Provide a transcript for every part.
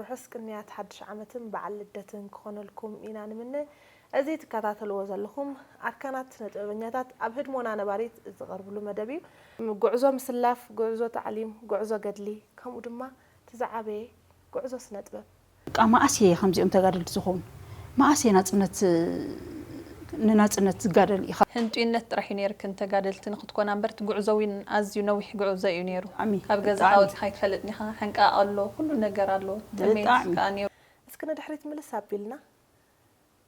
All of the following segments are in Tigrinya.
ርሑስ ቅንያት ሓድሽ ዓመትን በዓል ልደትን ክኾነልኩም ኢና ንምነ። እዚ ትከታተልዎ ዘለኹም ኣርካናት ስነ ጥበበኛታት ኣብ ህድሞና ነባሪት ዝቐርብሉ መደብ እዩ። ጉዕዞ ምስላፍ፣ ጉዕዞ ታዕሊም፣ ጉዕዞ ገድሊ፣ ከምኡ ድማ እቲ ዝዓበየ ጉዕዞ ስነ ጥበብ። በቃ መኣስ እየ ከምዚኦም ተጋደልቲ ዝኸውን? መኣስ እየ ናጽነት፣ ንናጽነት ዝጋደል ኢኻ? ህንጡይነት ጥራሕ እዩ ነይርክን ተጋደልቲ ንክትኮና እምበር፣ እቲ ጉዕዞ እውን ኣዝዩ ነዊሕ ጉዕዞ እዩ ነይሩ። ብጣዕሚ፣ ካብ ገዛኻ ብጣዕሚ። ወጺኻ ኣይትፈልጥን ኢኻ። ሕንቃቕ ኣሎ፣ ኩሉ ነገር ኣሎ። ጥሜት ብጣዕሚ። ከኣ ነይሩ። እስኪ ንድሕሪት ምልስ ኣቢልና፣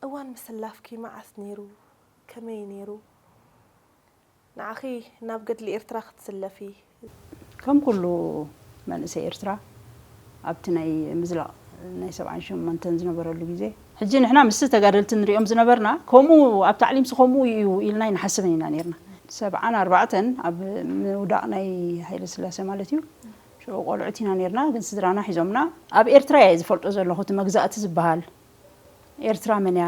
እዋን ምስላፍኪ መዓስ ነይሩ? ከመይ ነይሩ? ንዓኺ ናብ ገድሊ ኤርትራ ክትስለፊ? ከም ኩሉ መንእሰይ ኤርትራ ኣብቲ ናይ ምዝላቕ ናይ ሰብዓን ሸሞንተን ዝነበረሉ ግዜ፣ ሕጂ ንሕና ምስቲ ተጋደልቲ ንሪኦም ዝነበርና ከምኡ ኣብ ታዕሊምሲ ከምኡ እዩ ኢልና ኣይንሓስብን ኢና ነይርና። ሰብዓን ኣርባዕተን ኣብ ምውዳቕ ናይ ሃይለ ስላሴ ማለት እዩ። ሽዑ ቆልዑት ኢና ነይርና፣ ግን ስድራና ሒዞምና ኣብ ኤርትራ እየ ዝፈልጦ ዘለኹ እቲ መግዛእቲ ዝበሃል። ኤርትራ መን እያ?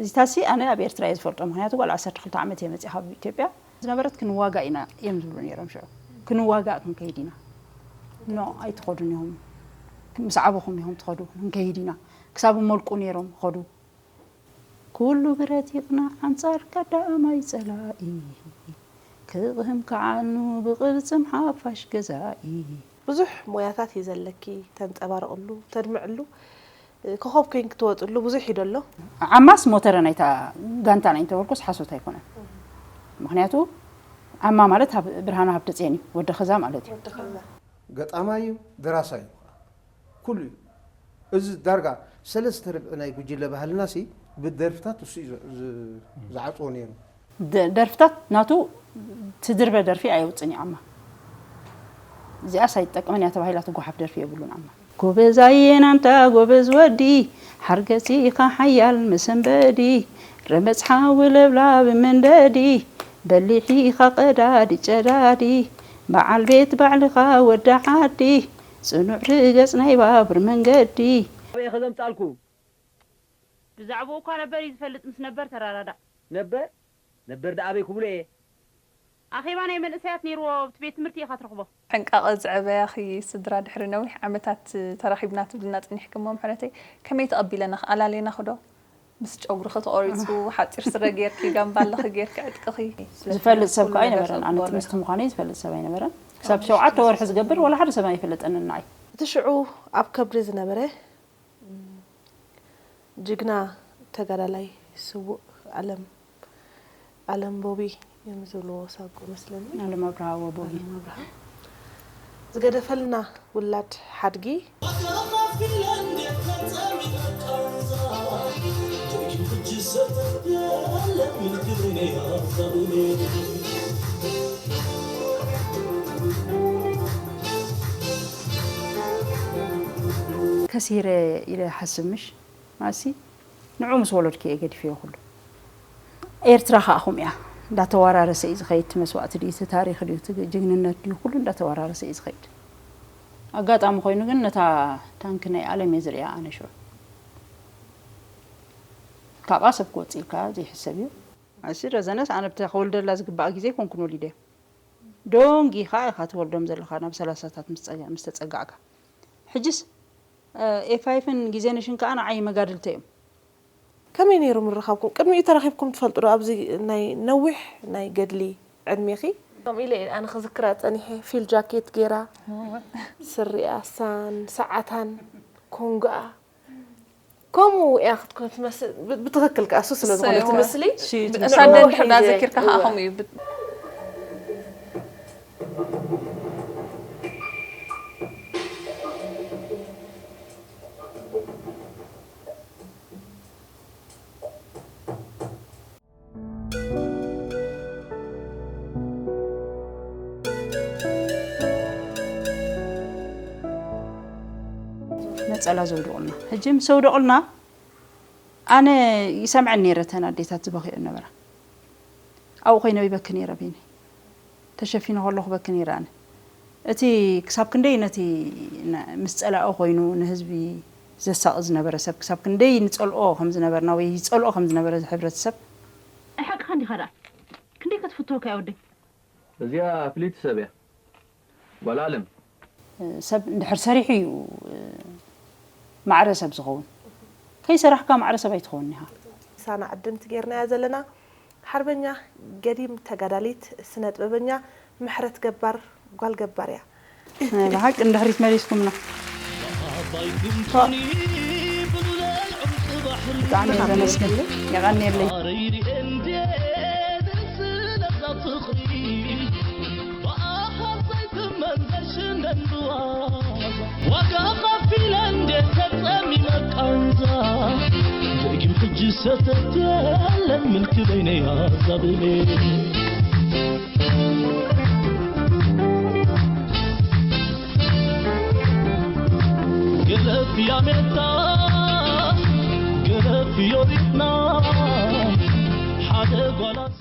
እዚታሲ ኣነ ኣብ ኤርትራ እየ ዝፈልጦ፣ ምኽንያቱ ጓል ዓሰርተ ክልተ ዓመት እየ መፂኣ ካብ ኢትዮጵያ። ዝነበረት ክንዋጋእ ኢና እዮም ዝብሉ ነይሮም ሽዑ። ክንዋጋእ ክንከይድ ኢና። ኖ ኣይትኸዱን ኢኹም፣ ምስ ዓበኹም ኢኹም ትኸዱ፣ ክንከይድ ኢና። ክሳብ እመልቁ ነይሮም ኸዱ። ኩሉ ብረት ይቕናዕ ኣንጻር ቀዳማይ ጸላኢ፣ ክቕህም ከዓኑ ብቕልጽም ሓፋሽ ገዛኢ። ብዙሕ ሞያታት እዩ ዘለኪ፣ ተንጸባርቕሉ፣ ተድምዕሉ፣ ኮኾብ ኮይንኪ ትወጥሉ ብዙሕ እዩ ደሎ። ዓማስ ሞተረ ናይታ ጋንታ ናይ እንተበልኩስ ሓሶት ኣይኮነን። ምኽንያቱ ዓማ ማለት ሃብ-፣ ብርሃኑ ሃብተጽዮን እዩ፣ ወዲ ኸዛ ማለት እዩ። ወዲ ኸዛ። ገጣማይ እዩ፣ ደራሳይ እዩ። ኩሉ እዩ። እዚ ዳርጋ ሰለስተ ርብዒ ናይ ጉጅለ ባህልና ሲ ብደርፍታት እሱ እዩ ዝ-፣ ዝ-፣ ዝዓጽዎ ነይሩ። ደ-፣ ደርፍታት ናቱ ትድርበ ደርፊ ኣየውጽን እዩ ዓማ። እዚኣስ ኣይትጠቅምን እያ ተባሂላ ትጓሓፍ ደርፊ የብሉን ዓማ። ጎበዝ ኣየናንታ ጎበዝ ወዲ፣ ሓርገጺ ኢኻ ሓያል መሰንበዲ፣ ረመጽ ሓዊ ለብላብ መንደዲ፣ በሊሕ ኢኻ ቀዳዲ ጨዳዲ፣ በዓል ቤት ባዕልኻ ወዲ ዓዲ፣ ጽኑዕ ርገጽ ናይ ባቡር መንገዲ። ኣበይ ኢኸ ዘምጻልኩ? ብዛዕባኡ እኳ ነበር እዩ ዝፈልጥ፣ ምስ ነበር ተራዳዳእ። ነበር? ነበር ደኣ ኣበይ ክብሎ እየ? ኣኼባ ናይ መንእሰያት ነይርዎ፣ ኣብቲ ቤት ትምህርቲ ኢኻ ትረኽቦ። ሕንቃቐ ዘዕበያኺ ስድራ ድሕሪ ነዊሕ ዓመታት ተራኺብና ትብልና ጸኒሕኪ እሞ፣ ምሕረተይ፣ ከመይ ተቐቢለናኺ? ኣላሌናኺ ዶ? ምስ ጨጉርኺ ተቖሪጹ፣ ሓጺር ስረ ጌርኪ፣ ጋምባለኺ ጌርኪ፣ ዕጥቅኺ። ዝፈልጥ ሰብ ከኣ ኩሉ ነገር ኣይነበረን። ኣነ ተቕበሎ። ጥንስቲ ምዃነይ ዝፈልጥ ሰብ ኣይነበረን። ክሳብ ሸውዓተ ወርሒ ዝገብር ዋላ ሓደ ሰብ ኣይፈለጠንን ንዓይ። እቲ ሽዑ ኣብ ከብሪ ዝነበረ ጅግና ተጋዳላይ ስዉእ ኣለም፣ ኣለም ቦቢ እዮም ዝብልዎ ሳጎ መስለኒ። ኣለም ኣብርሃ ወቦቢ። ኣለም ኣብርሃ ዝገደፈልና ውላድ ሓድጊ። ከሲረ ኢለ ሓስብ ምሽ ማሲ ንዑ ምስ ወለድኩ እየ ገዲፈዮ ኩሉ። ኤርትራ ከኣ ከምኡ እያ። እንዳተወራረሰ እዩ ዝኸይድ። እቲ መስዋእቲ ድዩ፣ እቲ ታሪኽ ድዩ፣ እቲ ጅግንነት ድዩ፣ ኩሉ እንዳተወራረሰ እዩ ዝኸይድ። ኣጋጣሚ ኮይኑ ግን ነታ ታንኪ ናይ ኣለም እየ ዝሪኣ ኣነ ሽዑ። ካብኣ ሰብ ክወፅእ ኢልካ ዘይሕሰብ እዩ። ኣሲ ረዘነስ ኣነ ብታ ክወልደላ ዝግባእ ግዜ ኮንኩን ወሊደ። ዶንጊኻ ኢኻ ትወልዶም ዘለኻ ናብ ሰላሳታት ምስ ጸጋ-፣ ምስ ተጸጋዕካ። ሕጅስ፣ እ፣ ኤፋይፍን ግዜ ነሽን ከኣ ንዓይ መጋድልተ እዮም። ከመይ ነይሩ ምርኻብኩም? ቅድሚኡ ተራኺብኩም ትፈልጡ ዶ? ኣብዚ ናይ ነዊሕ ናይ ገድሊ ዕድሜኺ? ከምኡ ኢለ እየ ኣነ ክዝክራ ጸኒሐ። ፊል ጃኬት ገይራ፣ ስሪኣ፣ ሳን፣ ሰዓታን፣ ኮንጎኣ። ከምኡ እያ ክትኮን ትመስል። ብ-፣ ብትኽክል ከኣ እሱ ስለ ዝኾነ እሱ እቲ እዋ። ምስሊ። ሲ-፣ እቲ ብእንኦ ሳደን ሒዘ፣ ድሕር ዳ ዘኪርካ ከኣ እወ። ከምኡ እዩ። ብ-፣ ነጸላ ዘውድቑልና። ሕጂ ምስ ኣውደቑልና፣ ኣነ ይሰምዐን ነይረ፣ እተን ኣዴታት ዝበኽየኦ ነበራ። ኣብኡ ኮይነ ይበኪ ነይረ፣ በይነይ ተሸፊነ ከለኹ በኪ ነይረ። ኣነ እቲ ክሳብ ክንደይ ነቲ ነ-፣ ምስ ጸላኦ ኮይኑ ንህዝቢ ዘሳቒ ዝነበረ ሰብ፣ ክሳብ ክንደይ ንጸልኦ ከም ዝነበርና ወይ ይጸልኦ ከም ዝነበረ ሕብረተሰብ። ኣይ ሓቅኻ እንዲኻ ደኣ። ክንደይ ክትፍትወካ እያ ወደይ። እዚኣ ፍልይቲ ሰብ እያ። ጓል ኣለም። ሰብ እንድሕር ሰሪሑ እዩ፣ ማዕረ ሰብ ዝኸውን። ከይሰራሕካ ማዕረ ሰብ ኣይትኸውን ኢኻ። ሳና ዕድምቲ ጌርናያ ዘለና ሓርበኛ፣ ገዲም ተጋዳሊት፣ ስነ ጥበበኛ ምሕረት ገባር ጓል ገባር እያ። ናይ ብሓቂ እንድሕሪት መሊስኩምና። ብጣዕሚ እየ ዘመስግን። የቐንየለይ። ዋጋ ከፊለ እንዴ ተጸሚመ ቃንዛ ደጊም ሕጂ ሰተት የለን ምልኪ በይነይ ኣዛብሌ ገለፍ ያሜታ ገለፍ ዮሪትና ሓደ ጓላስ